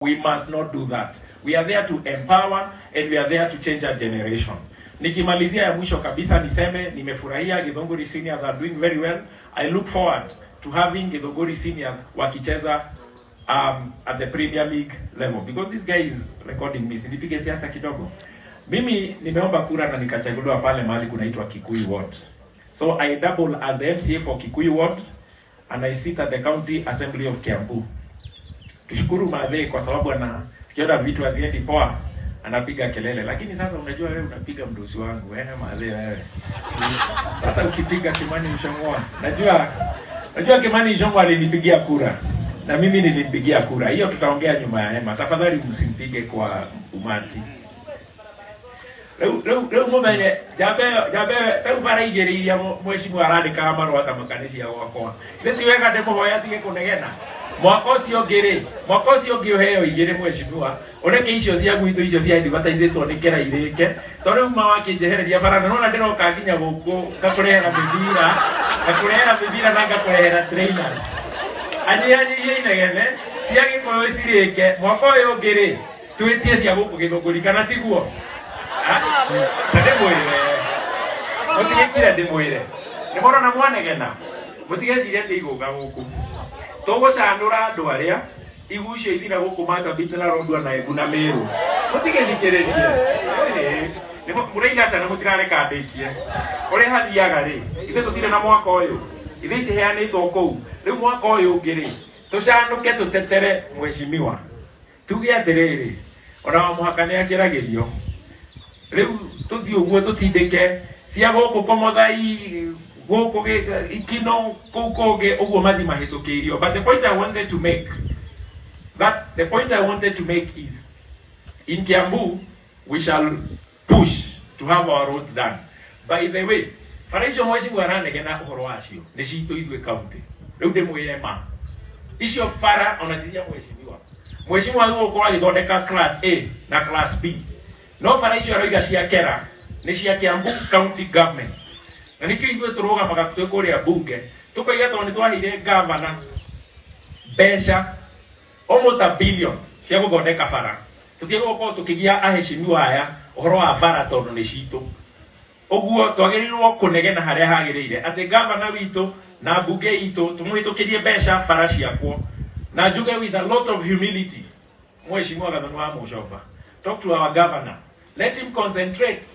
We must not do that. We are there to empower and we are there to change our generation. Nikimalizia ya mwisho kabisa niseme nimefurahia Githunguri Seniors are doing very well. I look forward to having Githunguri Seniors wakicheza at the Premier League level because this guy is recording me. Nipige siasa kidogo. Mimi nimeomba kura na nikachaguliwa pale mahali kunaitwa Kikuyu Ward. So I double as the MCA for Kikuyu Ward and I sit at the County Assembly of Kiambu. Tushukuru Mathe kwa sababu ana tukiona vitu haziendi poa anapiga kelele, lakini sasa unajua wewe unapiga mdosi wangu eh, Mathe wewe. Sasa ukipiga Kimani Ichung'wah, najua Kimani Ichung'wah alinipigia kura na mimi nilimpigia kura. Hiyo tutaongea nyuma ya hema. Tafadhali msimpige kwa umati. Rĩu mũmenye njambe rĩu bara igĩrĩ iria mheshimiwa arandĩkaga marũa ta makanicia gwakwa nĩ ti wega ndĩmũhoya atige kũnegena. Mwaka ũcio ũngĩ rĩ, mwaka ũcio ũngĩ ũheo igĩrĩ, mheshimiwa, ũreke icio cia gwitũ, icio cia advertisĩtwo nĩ kera irĩke, tondũ rĩu mawakĩnjehereria bara na nona ndĩroka nginya gũkũ ngakũrehera mĩbira na ngakũrehera trainers. Anyihanyihie inegene cia Gĩkũyũ cirĩke, mwaka ũyũ ũngĩ rĩ, twĩtie cia gũkũ Gĩthũngũri, kana tiguo? Ta ndĩmwĩre, mũtigĩkire, ndĩmwĩre nĩ mũrona mwanegena, mũtigecirie atĩ igũka gũkũ tũgũcanũra andũ arĩa igucio ithira gũkũ Marsabit na Lodwar na Embu na Meru. Mũtigĩthikĩrĩrie mũraiga ciana, mũtirareka ndĩkie ũrĩa hathiaga rĩ. Ithuĩ tũtirĩ na mwaka ũyũ, ithuĩ itiheanĩtwo kũu. Rĩu mwaka ũyũ ũngĩ rĩ, tũcanũke, tũtetere mheshimiwa, tuge atĩrĩrĩ, ona wa mũhaka nĩ akĩragĩrio. Rĩu tũthiĩ ũguo tũtindĩke cia gũkũ Komothai, gũkũ Ikino, kũu kũngĩ ũguo mathi mahĩtũkĩirio. But the point I wanted to make is, in Kiambu we shall push to have our roads done. By the way, bara icio mheshimiwa aranegena ũhoro wacio nĩ citũ ithuĩ county. Rĩu ndĩmwĩre ma, icio bara ona ti cia mheshimiwa. Mheshimiwa agĩgũkorwo agĩthondeka class A na class B, no bara icio aroiga cia kera nĩ cia Kiambu County Government, na nĩkĩo ithuĩ tũrũgamaga twĩ kũrĩa bunge tũkoiga, tondũ nĩ twaheire governor mbeca almost a billion cia gũthondeka bara, tũtiagĩrĩirwo gũkorwo tũkĩgia aheshimiwa aya ũhoro wa bara tondũ nĩ citũ. Ũguo twagĩrĩirwo kũnegena harĩa hagĩrĩire atĩ gavana witũ na mbunge itũ tũmũhĩtũkĩrie mbeca bara ciakwo. Na njuge with a lot of humility, Mheshimiwa Gathoni wa Muchomba, talk to our governor, let him concentrate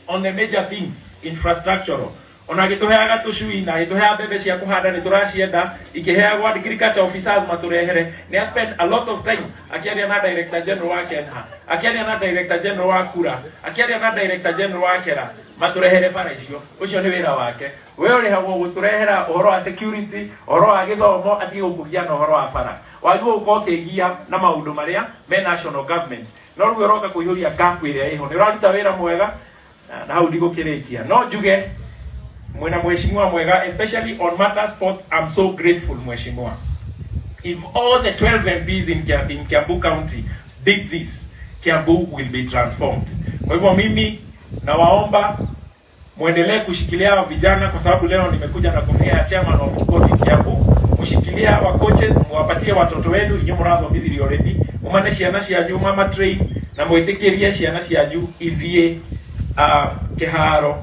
on the major things, infrastructural. Ona agĩtũheaga tũcui na agĩtũheaga mbembe cia kũhanda, nĩ tũracienda ikĩheagwo agriculture officers matũrehere. Nĩ a spend a lot of time akĩaria na director general wa KeNHA, akĩaria na director general wa KURA, akĩaria na director general wa KERA matũrehere bara icio. Ũcio nĩ wĩra wake. We ũrĩhagwo gũtũrehera ũhoro wa security, ũhoro wa gĩthomo, atige gũkũgia na ũhoro wa bara. Wagĩrĩirwo gũkorwo ũkĩgia na maũndũ marĩa me national government, no rĩu ũroka kũihũria gap ĩrĩa ĩho. Nĩ ũraruta wĩra mwega na hau ndigũkĩrĩkia, no njuge mwena mheshimiwa mwega, especially on matter sports. I'm so grateful, mheshimiwa. If all the 12 MPs in Kiambu County did this, Kiambu will be transformed. Kwa hivyo mimi nawaomba muendelee kushikilia hawa vijana, kwa sababu leo nimekuja na kofia ya chairman wa football in Kiambu. Mushikilie hawa coaches, muwapatie watoto wenu. Inyuĩ mũrathomithirie already, mumane ciana cianyu mama train na mwĩtĩkĩrie ciana cianyu ithiĩ kĩharo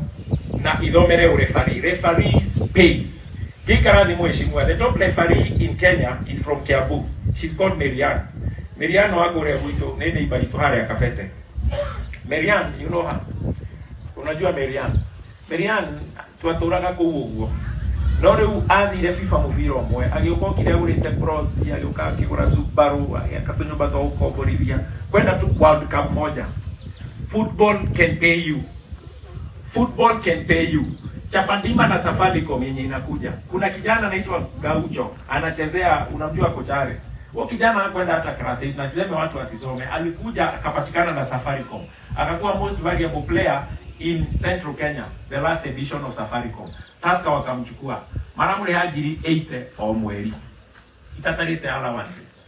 na ithomere ũreferee. Referees pays. Ngĩikara thĩ, mheshimiwa, the top referee in Kenya is from Kiambu. She's called Marianne. Marianne wa kũrĩa gwitũ, nĩ neighbor itũ harĩa Kabete. Marianne, you know her? Unajua Marianne? Marianne twatũraga kũu ũguo, no rĩu athire FIFA mũbira ũmwe, agĩũka okire agũrĩte plot, agĩũka akĩgũra Subaru, agĩaka tũnyũmba twa gũkomborithia kwenda tu World Cup moja. Football can pay you. Football can pay you. Chapandima na Safaricom yenye inakuja, kuna kijana anaitwa Gaucho anachezea, unamjua Kochare? Huyo kijana hakwenda hata class 8, na siseme watu wasisome. Alikuja akapatikana na Safaricom, akakuwa most valuable player in Central Kenya, the last edition of Safaricom. Tusker wakamchukua, maramũrĩha 80,000 o mweri itatarĩte allowances.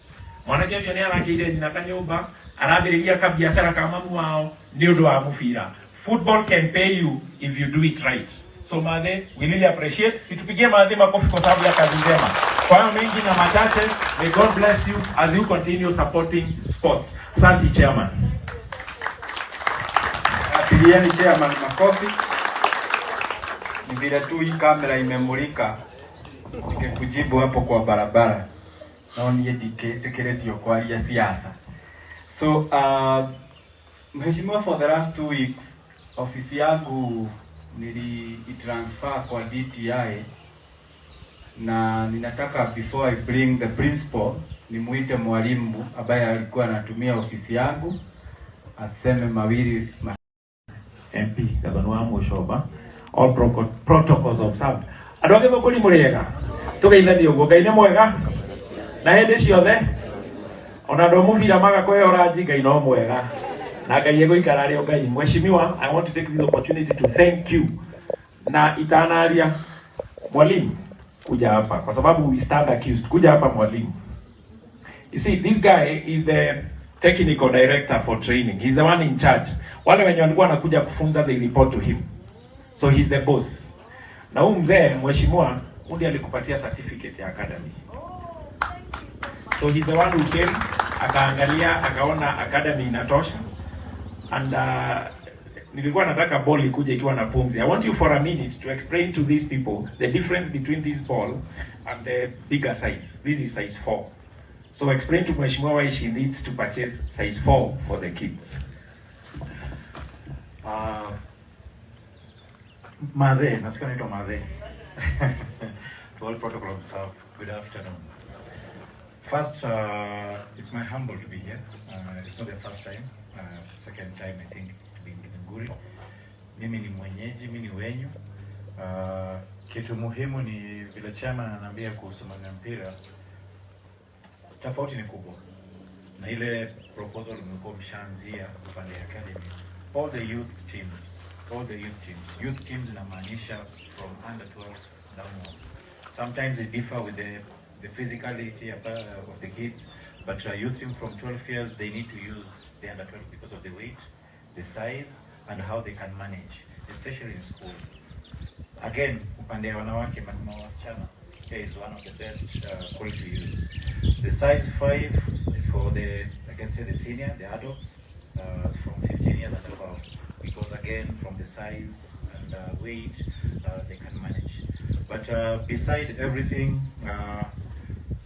Mwanake ũcio nĩ arakĩire nyina kanyũmba, arambĩrĩria kabiacara ka mamu wao nĩ ũndũ wa mũbira. Football can pay you if you do it right. So Mathe, we really appreciate. Situpigie Mathe makofi kwa sababu ya kazi njema. Kwa hayo mengi na machache, may God bless you as you continue supporting sports. Asante, Chairman. Pigieni chairman makofi. Ni vile tu hii kamera imemulika, ningekujibu hapo kwa barabara, no niĩ ndikĩtĩkĩrĩtio kwaria siasa. So Mheshimiwa, for the last 2 weeks ofisi yangu nili transfer kwa DTI na ninataka, before I bring the principal, nimuite mwalimu ambaye alikuwa anatumia ofisi yangu aseme mawili. MP Gavana wa Mucoba, all protocols observed. Andũ a Gĩthũngũri, mũrĩega? Tũgeithanie ũguo. Ngai nĩ mwega na hĩndĩ ciothe, ona andũ a mũbira maga kũheo ranji, Ngai no mwega na Ngai egũikara arĩ o Ngai. Mheshimiwa, I want to take this opportunity to thank you, na itanaria, mwalimu, kuja hapa kwa sababu we stand accused. Kuja hapa, mwalimu. You see, this guy is the technical director for training. He's the one in charge. Wale wenye walikuwa wanakuja kufunza, they report to him. So he's the boss. Na huyu mzee, mheshimiwa, huyu ndiye alikupatia certificate ya academy. So he's the one who came, akaangalia, akaona academy inatosha. And nilikuwa nataka ball ikuje ikiwa na pumzi. I want you for a minute to explain to these people the difference between this ball and the bigger size. This is size 4. So explain to Mheshimiwa why she needs to purchase size 4 for the kids. Madhe, nasikia naitwa Madhe. To all protocol observed, good afternoon. First, it's my humble to be here. It's not the first time, second time, I think, to be in Githunguri. Mimi ni mwenyeji, mimi ni wenyu. Kitu muhimu ni vile chairman ananiambia kuhusu mambo ya mpira, tofauti ni kubwa na ile proposal mmekuwa mshaanzia upande ya academy. All the youth teams, all the youth teams, youth teams inamaanisha from under 12 downwards. Sometimes it differ with the physicality of the kids, but youth team from 12 years, they need to use the under 12 because of the weight, the size and how they can manage, especially in school. Again, upande ya wanawake na wasichana, here is one of the best quality to use. The size 5 is for the, I can say, the senior, the adults, from 15 years and above, because again, from the size and weight, they can manage. But beside everything,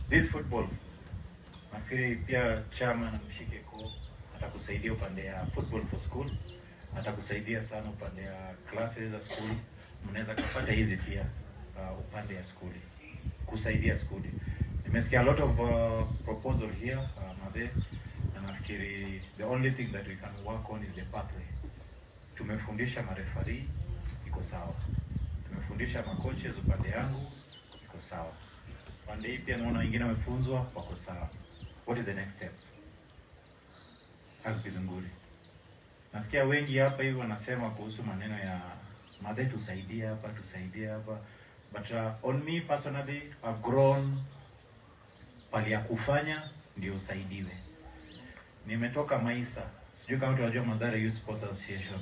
this football, nafikiri pia chairman mshike ko atakusaidia upande ya football for school, atakusaidia sana upande ya classes za school. Mnaweza kupata hizi pia upande ya skuli kusaidia skuli. Nimesikia a lot of proposal here, Mabe, na nafikiri the only thing that we can work on is the pathway. Tumefundisha marefari, iko sawa. Tumefundisha macoaches upande yangu, iko sawa. Pande hii pia naona wengine wamefunzwa, wako sawa. What is the next step? As Githunguri. Nasikia wengi hapa hivi wanasema kuhusu maneno ya Madhe, tusaidie hapa, tusaidie hapa. But on me personally, I've grown pali ya kufanya ndio usaidiwe. Nimetoka Maisa, sijui kama tunajua Mathare Youth Sports Association.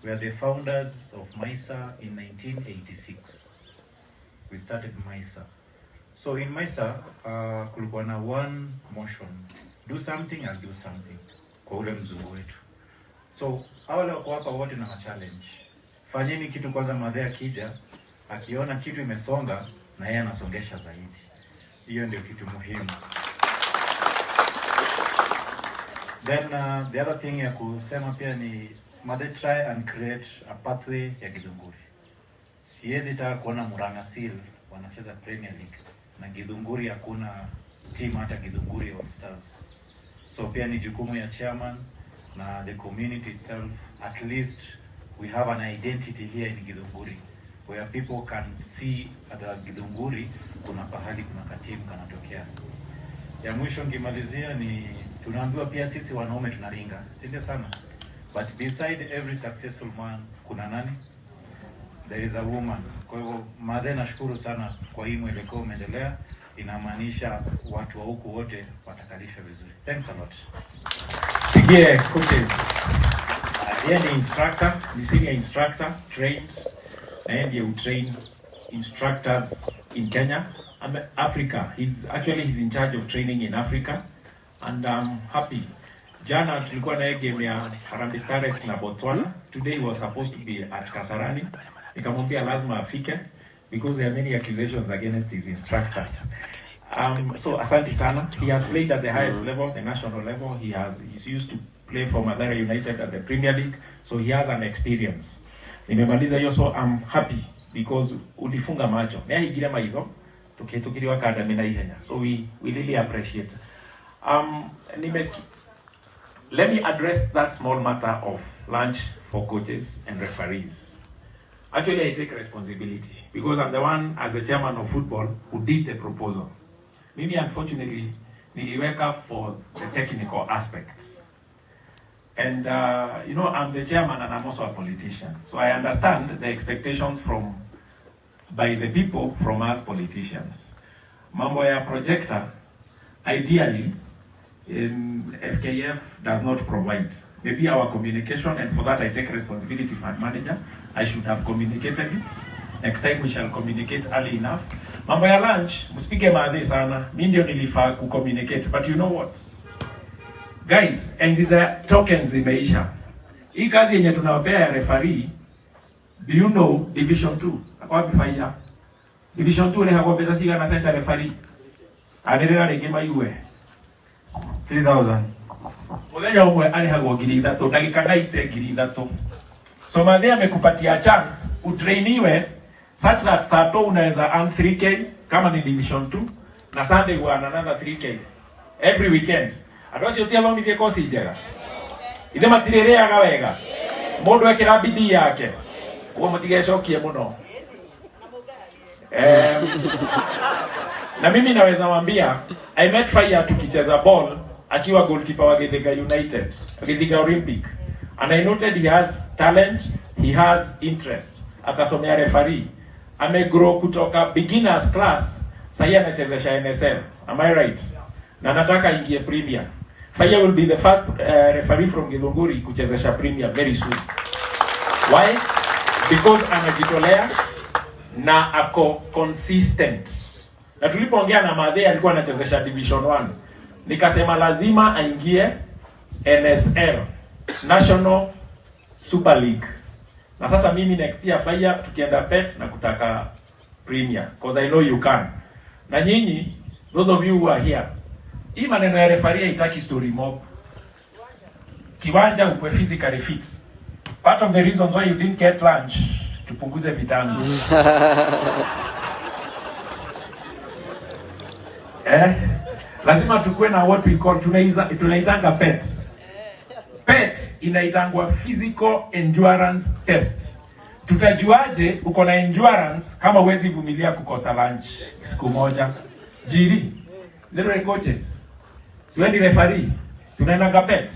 We are the founders of Maisa in 1986. We started Maisa. So in Maisa, kulikuwa na one motion: do something, I'll do something, kwa ule mzungu wetu. So wale wako hapa wote na challenge, fanyeni kitu kwanza. Madhe akija akiona kitu imesonga, na yeye anasongesha zaidi. Hiyo ndio kitu muhimu. Then the other thing ya kusema pia ni Madhe, try and create a pathway ya Githunguri. Siwezi taka kuona Murang'a Seal wanacheza Premier League na Githunguri hakuna team, hata Githunguri All Stars. So pia ni jukumu ya chairman na the community itself, at least we have an identity here in Githunguri where people can see at the Githunguri kuna pahali kuna katimu kanatokea. Ya mwisho nikimalizia ni tunaambiwa pia sisi wanaume tunaringa, si ndio sana? But beside every successful man kuna nani? There is a woman. Kwa hivyo Madhe, nashukuru sana kwa hii mwelekeo umeendelea, inamaanisha watu wa huku wote watakalishwa vizuri. Thanks a lot. Pigie coaches. Yeye ni instructor, ni senior instructor trained, na yeye ndiye utrain instructors in Kenya. Africa. He's in charge of training in Africa and I'm happy. Jana tulikuwa na game ya Harambee Starlets na Botswana. Today he was supposed to be at Kasarani. Nikamwambia lazima afike because there are many accusations against his instructors. So asante sana. He has played at the highest level, the national level. He's used to play for Mathare United at the Premier League, so he has an experience. Nimemaliza hiyo, so I'm happy because ulifunga macho. Nĩahingire maitho tukĩtũkĩrio academy na ihenya. So we really appreciate. Let me address that small matter of lunch for coaches and referees. Actually, I take responsibility because I'm the one, as the chairman of football, who did the proposal. Mimi, unfortunately, niliweka for the technical aspects. And I'm the chairman and I'm also a politician. So I understand the expectations from by the people from us politicians. Mambo ya projector, ideally, in FKF does not provide. Maybe our communication, and for that I take responsibility, fund manager. I should have communicated it. Next time we shall communicate early enough. Mambo ya lunch, msipige mathe sana. Mi ndio nilifaa kucommunicate. But you know what? Guys, enzi za tokens zimeisha. Hii kazi yenye tunawapea ya referee, do you know Division 2? Ako wapi faia? Division 2 rĩhagwo mbeca cigana center referee? Anĩrĩra rĩngĩ maigue. 3000. Muthenya ũmwe arĩhagwo 3,000, ndagĩka 90 3,000. So Mathe amekupatia chance utrainiwe such that Sato unaweza earn 3K kama ni Division 2 na Sunday you earn another 3K every weekend. Andũ acio ti athomithie kosi njega, ithe matirĩrĩaga wega, mũndũ ekĩra bidii yake ũguo, mũtigecokie mũno. Na mimi naweza wambia, I met Fire tukicheza ball akiwa goalkeeper wa Githiga United, Githiga Olympic. And I noted he has talent, he has interest. Akasomea referee. Amegrow kutoka beginners class, sahii anachezesha NSL. Am I right? Na nataka ingie Premier. Fire will be the first referee from Githunguri kuchezesha Premier very soon. Why? Because anajitolea na ako consistent. Na tulipoongea na Madhe alikuwa anachezesha Division 1. Nikasema lazima aingie NSL, National Super League. Na sasa mimi next year, Fire, tukienda pet na kutaka Premier because I know you can. Na nyinyi, those of you who are here, hii maneno ya referee haitaki story mob. Kiwanja ukwe physically fit. Part of the reasons why you didn't get lunch, tupunguze vitambi. Eh? Lazima tukue na what we call tunaitanga PET. PET inaitangwa physical endurance test. Tutajuaje uko na endurance kama huwezi vumilia kukosa lunch siku moja? Jiri, little coaches. Si wewe ni referee? Si unaendanga PET?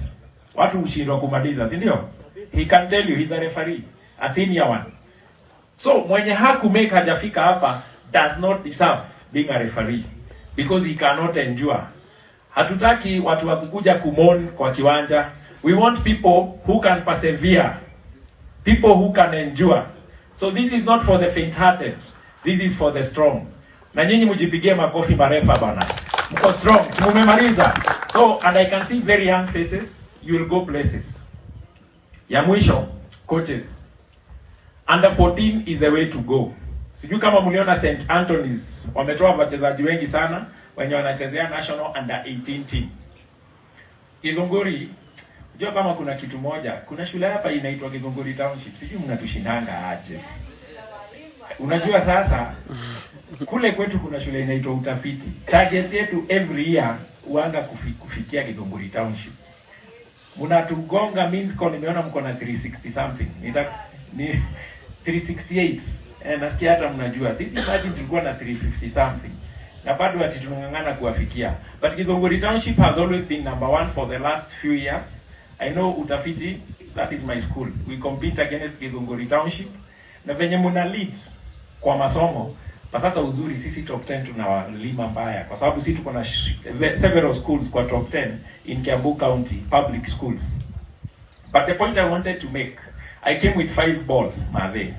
Watu hushindwa kumaliza, si ndio? He can tell you he's a referee, a senior one. So mwenye haku make hajafika hapa does not deserve being a referee because he cannot endure. Hatutaki watu wa kukuja kumoan kwa kiwanja. We want people who can persevere, people who can endure. So this is not for the faint-hearted. This is for the strong. Na nyinyi mjipigie makofi marefa bana. Mko strong. Mumemaliza. So and I can see very young faces. You will go places. Ya mwisho, coaches. Under 14 is the way to go. Sijui kama mliona St. Anthony's wametoa wachezaji wengi sana wenye wanachezea national under 18 team. Githunguri, unajua kama kuna kitu moja, kuna shule hapa inaitwa Githunguri Township. Sijui mnatushindanga aje. Unajua sasa kule kwetu kuna shule inaitwa Utafiti. Target yetu every year huanga kufikia Githunguri Township. Mnatugonga means kwa nimeona mko na 360 something. Ni 368. Eh, nasikia hata mnajua. Sisi imagine tulikuwa na 350 something. Na bado ati tunang'ang'ana kuwafikia. But Githunguri Township has always been number one for the last few years. I know Utafiti, that is my school. We compete against Githunguri Township. Na venye muna lead kwa masomo, kwa sasa uzuri sisi top 10 tunawalima mbaya kwa sababu sisi tuko na several schools kwa top 10 in Kiambu County public schools. But the point I wanted to make, I came with five balls, Mathe,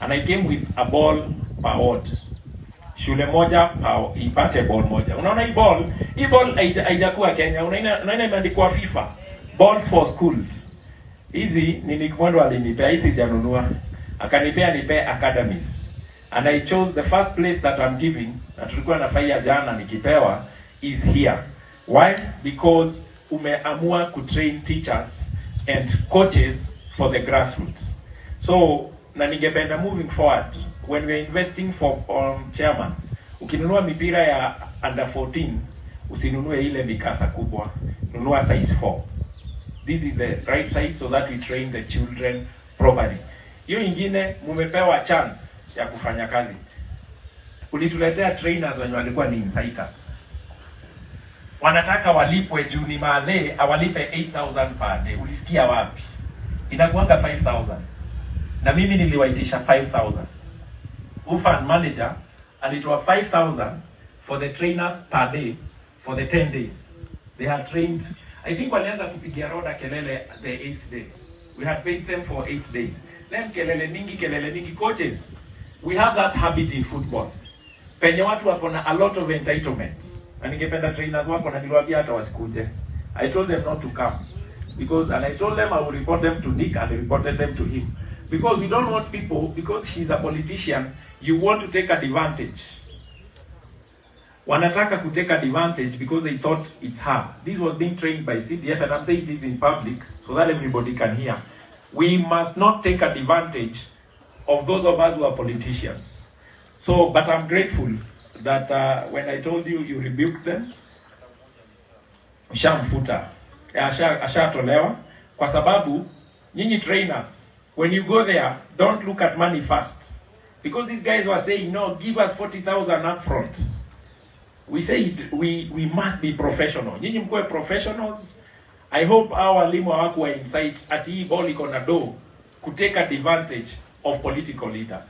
and I came with a ball per ward. Shule moja pao ipate ball moja. Unaona hii ball, hii ball haijakuwa Kenya. Unaona imeandikwa FIFA. Balls for schools. Hizi ni Nick Mwendwa alinipea, hii sijanunua. Akanipea nipe academies. And I chose the first place that I'm giving, na tulikuwa na fire jana nikipewa, is here. Why? Because umeamua kutrain teachers and coaches for the grassroots. So, na ningependa moving forward, when we are investing for chairman, ukinunua mipira ya under 14, usinunue ile mikasa kubwa, nunua size 4. This is the right size so that we train the children properly. Hiyo ingine, mumepewa chance ya kufanya kazi. Ulituletea trainers wenye walikuwa ni inciters. Wanataka walipwe juu ni madhe awalipe 8000 per day. Ulisikia wapi? Inakuanga 5000. Na mimi niliwaitisha 5000. Ufan manager alitoa 5000 for the trainers per day for the 10 days. They had trained, I think walianza kupigia Roda kelele the eighth day. We had paid them for 8 days. Then kelele mingi, kelele mingi. Coaches, we have that habit in football. Penye watu wako na a lot of entitlement. Na ningependa trainers wako, na niliwaambia hata wasikuje. I told them not to come. Because, and I told them I will report them to Nick, and I reported them to him. Because we don't want people, because he's a politician, you want to take advantage. Wanataka to take advantage because they thought it's her. This was being trained by CDF, and I'm saying this in public so that everybody can hear. We must not take advantage of those of us who are politicians. So, but I'm grateful that when I told you, you rebuked them. Ushamfuta. Ashatolewa kwa sababu nyinyi trainers, when you go there, don't look at money first. Because these guys were saying, "No, give us 40,000 up front." We said we must be professional. Nyinyi mkuwe professionals. I hope our walimu hawakuwa incite ati hii ball iko na do kutake advantage of political leaders.